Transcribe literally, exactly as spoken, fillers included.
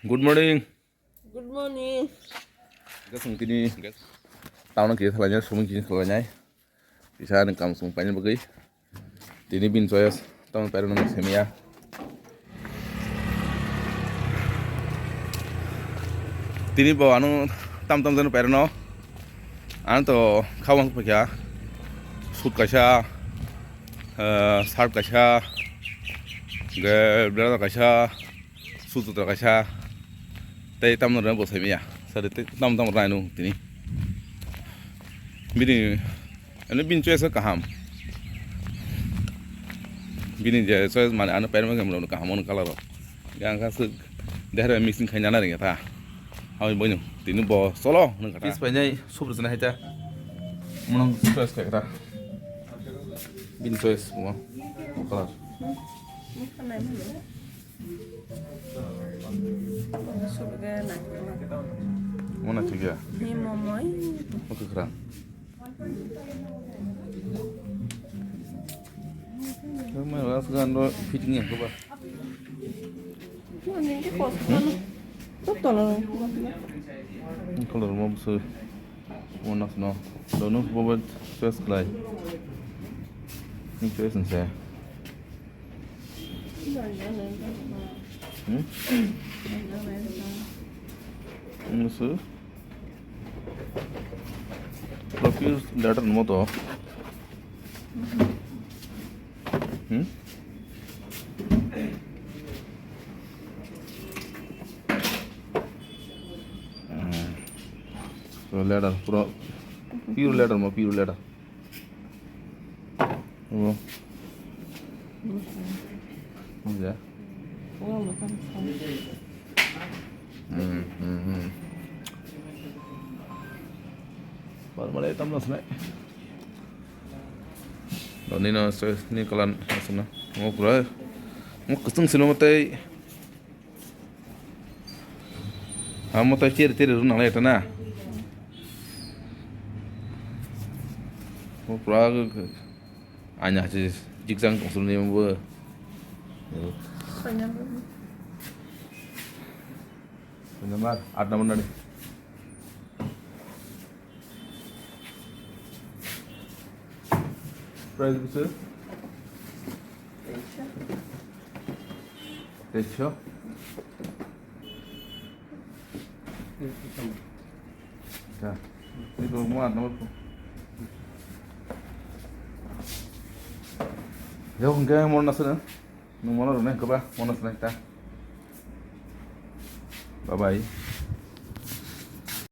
Good morning. Good morning. Gasung tini tamno kiri thalanya, sumung kiri thalanya. Pisa ni kam sung paini bagwi. Tini bin choice, tamo pairano semia. Tini bo ano tam tam jani pairano. Ano to khawang pakya. Suit kaisa, eh, shirt kaisa, ge, blazer kaisa, suit sutra kaisa. Tei tamno rwna bo semia. Sari tei tam tam rwna nung tini. Bini Ani bin choice kaham. Bini je choice mane ano pairma khe mrok kaham ono color o. Yang kha swk dehre mixing khaina na ringya ta. Hoi boino tini bo cholo hwnwi kha ta. Pis painai subru jana hai ta. Mwnang choice kha ta. Bin choice mo color. Mona thik ya. Ni momoi. Oke kran. Mai ras gan ro fitting ya ko ba. Ni ke kos kan. Totolo. Color mo bsu. Mona sno. Dono bobo choice klai. Ni choice nse. Hmm? Musu. Profuse letter mo to. Hmm? Hmm. So letter, pura pure letter mo, pure letter. Obo. Obo. Obo ya. Hmm, hmm, hmm. Bar malai tam nas nai. Doni no se ni kalan asuna. Mo pura. Mo kusung sino matai. Amo tai cheri cheri rw nanglai ta na. Mo pura aina hachi jikjang tong suni mo. Koi number? Koi number? Aat number nani. Price bwswk? Teisho. Teisho? Ta. Ni bo mo aat number ko. Yo, hwnkhe mo na sene. Nwng mono rwnai hwnkhe ba, mono swnai ta. Bye bye.